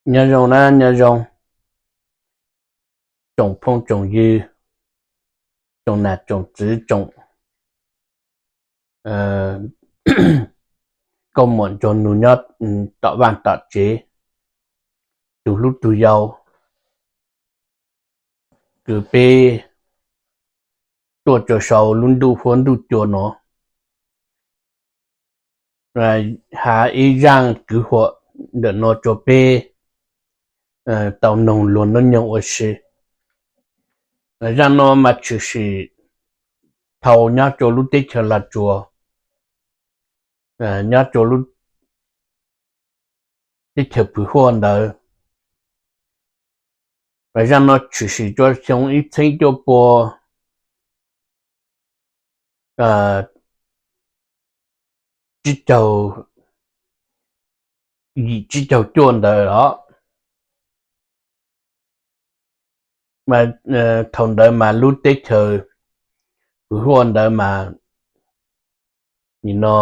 Nyob zoo na, nyob zoo tsoom phooj tsoom ywg, tsoom nam tsoom txwv, tsoom nkauj muam nraug nus nyob tom vaj tom tsev, tus hlub tus yau, kws peb tuaj rua sau lub ntuj huab ntuj cua no. Has ib zaaj kwv huam ntawm no rua peb tau noog luag nub nyoog ua si. Zaaj no mas tshwm sim thaum nyob rua lub teb chaws Los Tsuas, nyob rua lub teb chaws Phuv Huaj ntawd. Zaaj no tshwm sim rua xyoo ib txheeb cuaj pua tsib caug yim tsib caug cuaj ntawd os. Thaum ntawd mas lub teb chaws Phuv Huaj ntawd mas nim no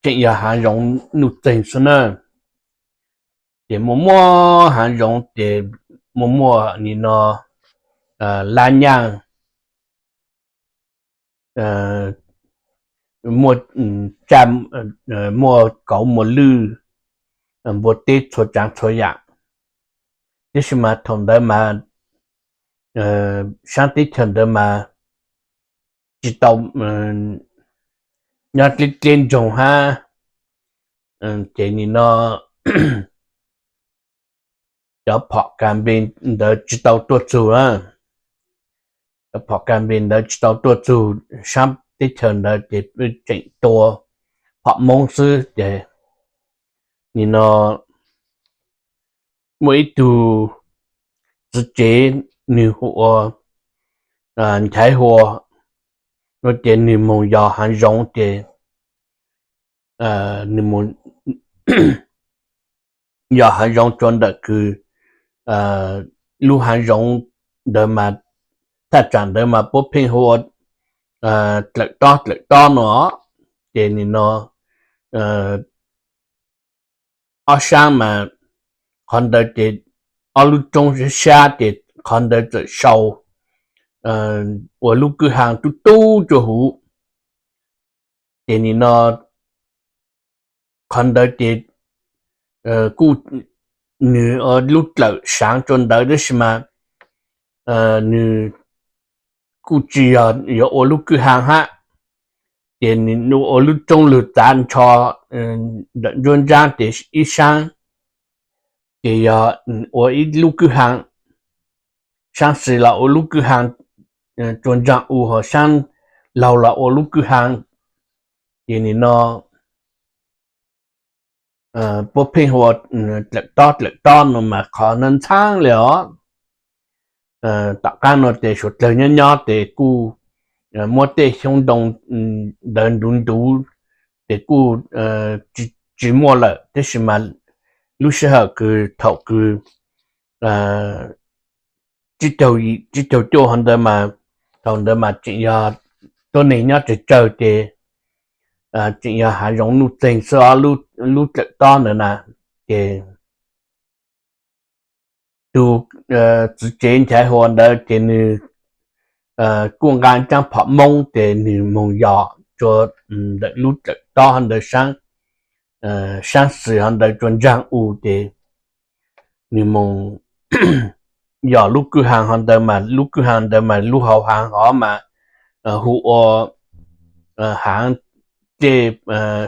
tseem yog haav zoov nuj txeeg xwb na. Ces muaj muaj haav zoov ces muaj muaj nim no lab nyaaj, muaj kauv muas lwj, npua teb txhua tsaav txhua yaam. Tab sis mas thaum ntawd mas saab teb chaws ntawd mas tsis tau, nyob dleb dleb ntsoog hab, ces nim no cov phom kas npe ntawd tsis tau tuaj txug na. Cov phom kas npe ntawd tsis tau tuaj txug saab teb chaws ntawd ces tseem tua phom Moob xwb ces nim no muaj ib tug txiv tsev nwg hu ua Nchaiv Hua no ces nwg moog yos haav zoov ces nwg moog yos haav zoov rua ntawm kws lub haav zoov ntawd mas thaj tsaam ntawd mas puab pheej hu ua Dlawm Tob Dlawm Tob no. Ces nim no ob saab mas qhov ntawd ces ob lub roob sab sab ces qhov ntawd txawm sau ua lub kwj haa tub tub rua huv. Ces nim no qhov ntawd ces kuj nwg lub dlawm saav rua ntawd tab sis mas nwg kuj tsis yog yuav ua lub kwj haa hab. Ces nwg ua lub roob lug txav nrho ntawm nruab nraab ces ib saab ces yog ua ib lub kwj haa, saab xis los ua lub kwj haa rua ntsaag u, ho saab laug los ua lub kwj haa. Ces nim no puab pheej hu ua Dlawm Tob Dlawm Tob no mas qhov ntxhaab le os. Tom qaab no ces suav dlawg nyob nyob ces kuj muab tej xyoob ntoo ntawd ntuv ntuv ces kuj tsis muaj lawm, tab sis mas lub sij hawm kws thaum kws tsib caug cuaj hov ntawd mas, thaum ntawd mas tseem yog tuab neeg nyob tsawg tsawg ces tseem yog haav zoov nuj txeeg xwb os, lub Dlawm Tob ntawd na. Ces tug txiv tsev Nchaiv Hua ntawd ces nwg kuj nqa caab phom Moob ces nwg moog yos rua ntawm lub Dlawm Tob ntawd saab, saab xis hov ntawd rua ntsaag u ces nwg moog yos lub kwj haa hov ntawd mas lub kwj haa ntawd mas lub hauv haa hov mas hu ua haav tej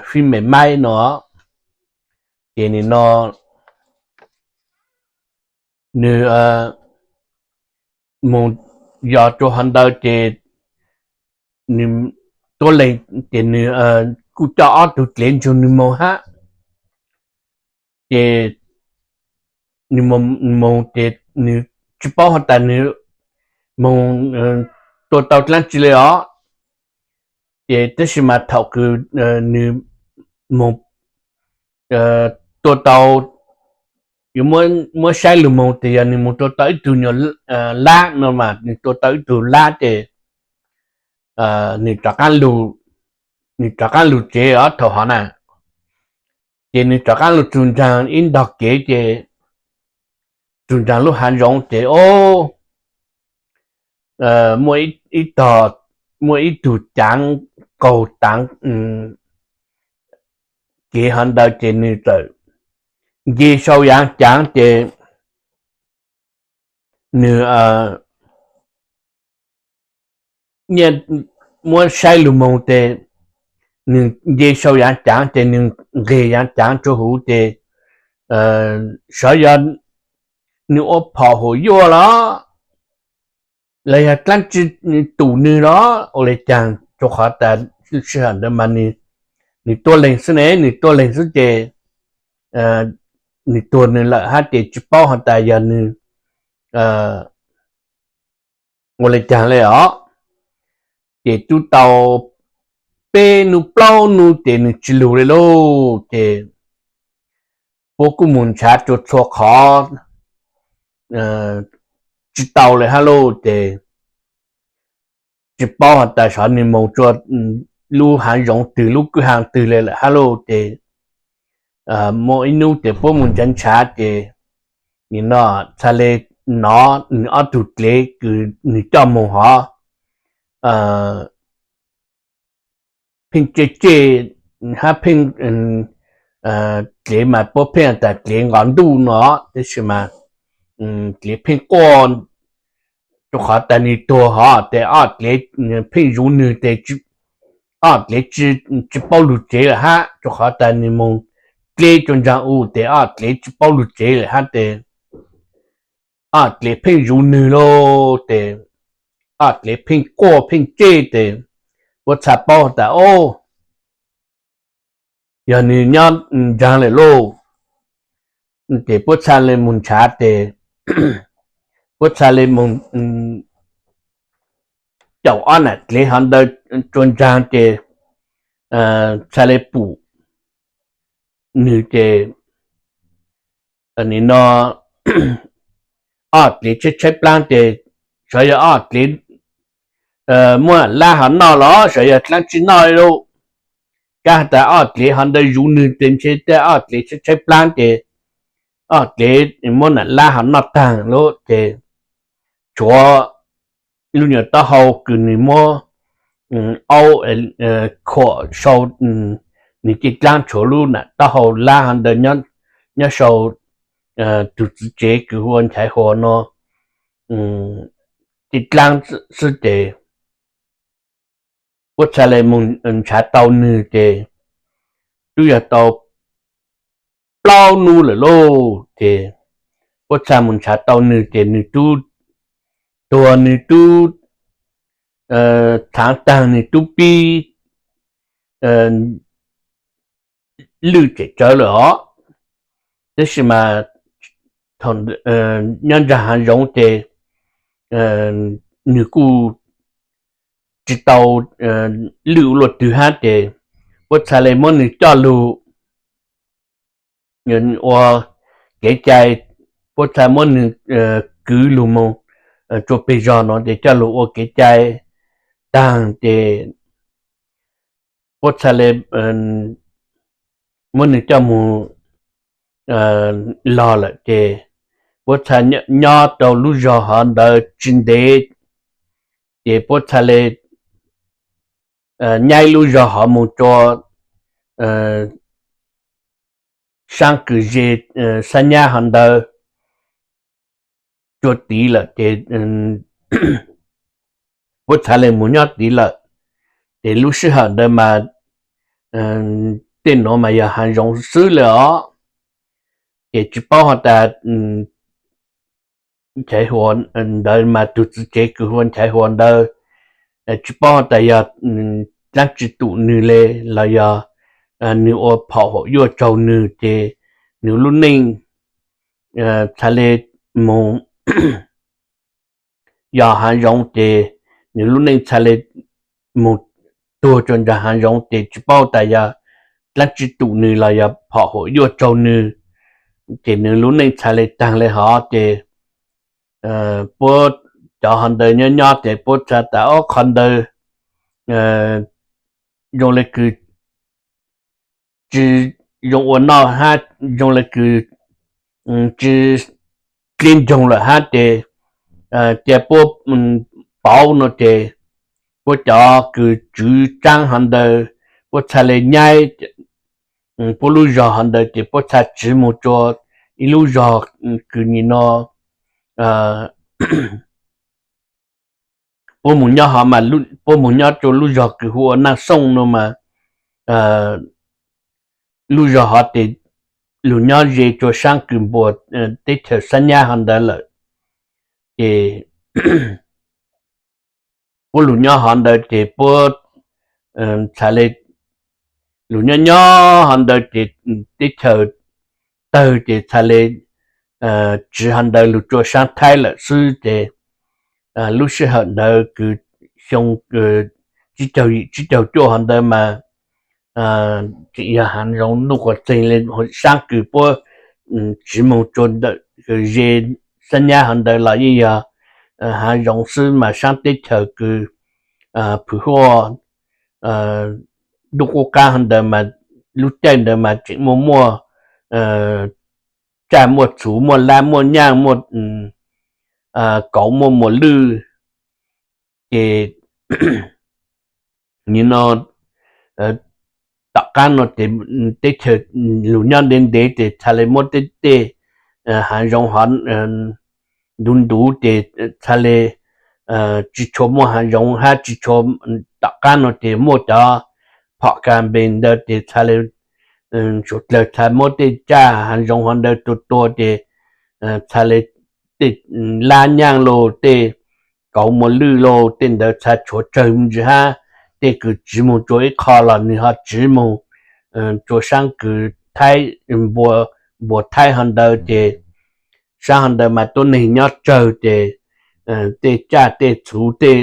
fib me maib no. Ces nim no nwg moog yos rua hov ntawd ces nwg tuab leeg ces nwg kuj coj ob tug dlev nrug nwg moog hab. Ces nwg moog ces nwg tsis paub has tas nwg moog tua tau dlaab tsi le os. Ces tab sis mas thaum kws nwg moog tua tau, yuav muab saib lug moog tas yog nwg moog tua tau ib tug nyuas lab no mas nwg tua tau ib tug lab ces nwg rov qaab lug tsev os thaum hov na. Ces nws rov qab los txug nraag ib ntog kev ces txug nraag lub haav zoov ces o, muaj ib tog, muaj ib tug caav qaug taav kev hov ntawd ces nws txawm nce sau yaav caav ces nws muab saib lug moog tes nws nce sau yaav caav ces nws nqeg yaav caav rua huv ces sav yog nws ua phom huam yuaj los los yog dlaab tsi tum nws los ua le caag, rua qhov tas sij hawm ntawd mas nws tuaj leeg xwb ne, nws tuaj leeg xwb ces nws tuag nws lawm hab ces tsi paub has tas yog nws ua le caag le os. Ces tub tau peb nub plaub nub ces nws tsi lug le lauj ces puab kuj moog nrhav rua txhua qhov tsi tau le hab lauj ces tsi paub has tas sov nws moog rua lub haav zoov twg lub kwj ha twg le lawm hab lauj ces muaj ib nub ces puab moog nrhav nrhav ces nim no txhaj le nov nws ob tug dlev kws nws coj moog hov pheej caj caj hab pheej dlev mas puab pheej has tas dlev nqos ntuj no, tab sis mas dlev pheej quaj, rua qhov tas nws tuag hov tes ob dlev pheej zuv nwg tes ob dlev tsi paub lug tsev lawm hab, rua qhov tas nws moog dleb rua nraag u tes ob dlev tsi paub lug tsev lawm hab tes ob dlev pheej zuv nwg lauj tes ob dlev pheej quaj pheej caj tes puab txhaj paub tas o yog nws nyob nraag lawm lauj. Ces puab txhaj le moog nrhav tes puab txhaj le moog caum ob nam dlev hov ntawd rua nraag ces txhaj le pum nwg ces nim no ob dlev tshaib tshaib plaab ces sov yog ob dlev muab lab hov noj los sov yog dlaab tsi noj lauj. Kab has tas ob dlev hov ntawd zuv nwg tes ntshe tej ob dlev tshaib tshaib plaab ces ob dlev muab nam lab hov noj taag lauj ces tshuav lub nyuas taub hau kws nws muab aub khuam sau nws cev dlaab tshuav lub nam taub hau lab hov ntawd nyob sau tug txiv tsev kws hu ua Nchaiv Huas no cev dlaab xwb ces puab txhaj le moog nrhav tau nwg ces twb yog tau plaub nub lawm lauj ces puab txhaj moog nrhav tau nwg ces nwg tub tuag nwg tub thaav taag nwg tub pib lwj tsem tsawv lawm os. Tab sis mas nyob nraag haav zoov ces nwg kuj tsi tau lwj ua luaj twg hab ces puab txhaj le muab nwg coj lug ua kev cai, puab txhaj muab nwg kwv lug moog rua peg zog no ces coj lug ua kev cai taag ces puab txhaj le muab nwg coj moog lug lawm ces puab txhaj nyob rau lub zog hov ntawd tsi ntev ces puab txhaj le nyaib lub zog hov moog rua saab kws ze xab nyab hov ntawd rua tid lawm ces puab txhaj le moog nyob tid lawm. Ces lub sij hawm ntawd mas tej nuav mas yog haav zoov xwb le os. Ces tsi paub has tas Nchaiv Huas ntawd mas tug txiv tsev kws hu ua Nchaiv Huas ntawd tsi paub has tas yog dlaab tsi tum nwg le los yog nwg ua phom huam yuaj tsaug nwg ces nwg lub neej txhaj le moog yog haav zoov ces nwg lub neej txhaj le moog tuag rua nraag haav zoov ces tsi paub tas yog dlaab tsi tum nwg los yog phom huam yuaj tsaug nwg ces nwg lub neej txhaj le taag le hov ces puab cov hov ntawd nyob nyob ces puab txhaj tas ob qhov ntawd zoo le kws tsi zoo ua noj hab zoo le kws tsi dlib ncoog lawm hab ces cia puab pauv no ces puab cov kws tswv tsaab hov ntawd puab txhaj le nyaib puab lub zog hov ntawd ces puab txhaj tsiv moog tsua ib lub zog kws nim no puab moog nyob hov mas puab moog nyob tsua lub zog kws hu ua Naaj Xooj no mas lub zog hov tes lug nyob ze tsua saab kws npua teb chaws Xab Nyab hov ntawd lawm ces puab lug nyob hov ntawd ces puab txhaj le lug nyob nyob hov ntawd ces teb chaws tawg ces txhaj le tsiv hov ntawd lug tsua saab Thaib lawm xwb ces lub sij hawm ntawd kws xyoo tsib caug yim tsib caug cuaj hov ntawd mas tseem yog haav zoov nuj quas txeeg le saab kws puab tsiv moog tsua ntawm kws ze Xab Nyab hov ntawd los yeej yog haav zoov xwb mas saab teb chaws kws phwm huaj ntuj qub qaab hov ntawd mas lub caij ntawd mas tseem muaj muaj tsaj muaj txhuv muaj lab muaj nyaaj muaj kauv muaj muas lwj ces nim no tom qaab no ces teb chaws lug nyob ntev ntev ces txhaj le muab tej tej haav zoov hov ntuv ntuv ces txhaj le tsi tshua muaj haav zoov hab tsi tshua tom qaab no ces muaj cov phom kas npes ntawd ces txhaj le suav dlawg txhaj muab tej tsaj haav zoov hov ntawd tua tua ces txhaj le tej lab nyaaj lauj tej kauv muas lwj lauj tej ntawd txhaj tshuav tsawg ntsis hab tej kws tsiv moog tsua ib qho los nwg ho tsiv moog tsua saab kws Thaib npua Thaib hov ntawd ces saab hov ntawd mas tuab neeg nyob tsawg ces tej tsaj tej txhuv tej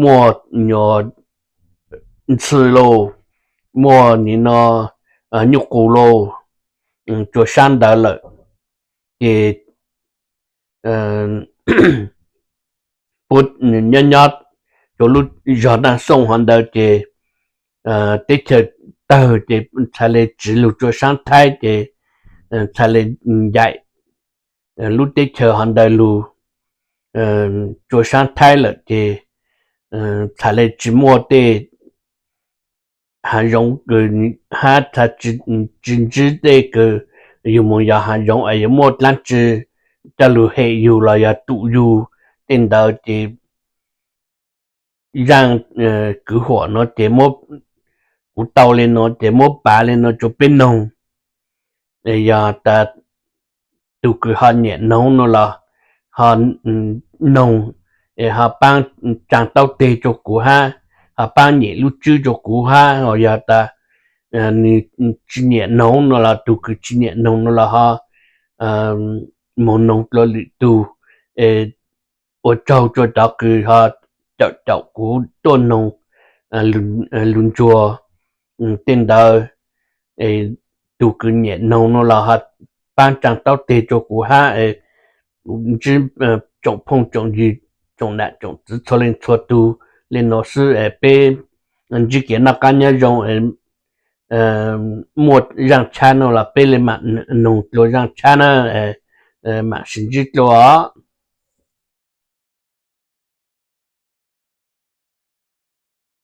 muaj nyuas ntxhw lauj muaj nim no nyuj qus lauj tsua saab ntawd lawm ces puab nyob nyob tsua lub zog Naaj Xooj hov ntawd ces teb chaws tawg ces txhaj le tsiv lug tsua saab Thaib ces txhaj le ncaim lub teb chaws hov ntawd lug tsua saab Thaib lawm ces txhaj le tsi muaj tej haav zoov kws hab txhaj tsi ntsib tej kws yug moog yog haav zoov es yuav muaj dlaab tsi coj lug hem yug los yog tum yug tej ntawd ces zaaj kwv huam no ces muab kuv tau le no ces muab pav le no tsua peb noog. Yog tas tug kws ho nyiam noog no los ho noog es ho paab tsaa taub teg tsua kuv hab ho paab nyem lub tswb tsua kuv hab, ho yog tas nwg tsi nyiam noog no los tug kws tsi nyiam noog no los ho moog noog dlua lwm tug. Ua tsaug tsua cov kws ho caum caum kuv tuaj noog lug ntsuag tej ntawd. Tug kws nyiam noog no los ho paab tsaa taub teg tsua kuv hab. Ntsib tsoom phooj tsoom ywg tsoom nam tsoom txwv txhua leej txhua tug le no xwb es peb ntsib kev noj qaab nyob zoo, muaj zaaj tshab no los peb le maam noog dlua zaaj tshab na. Maam sib ntsib dlua os.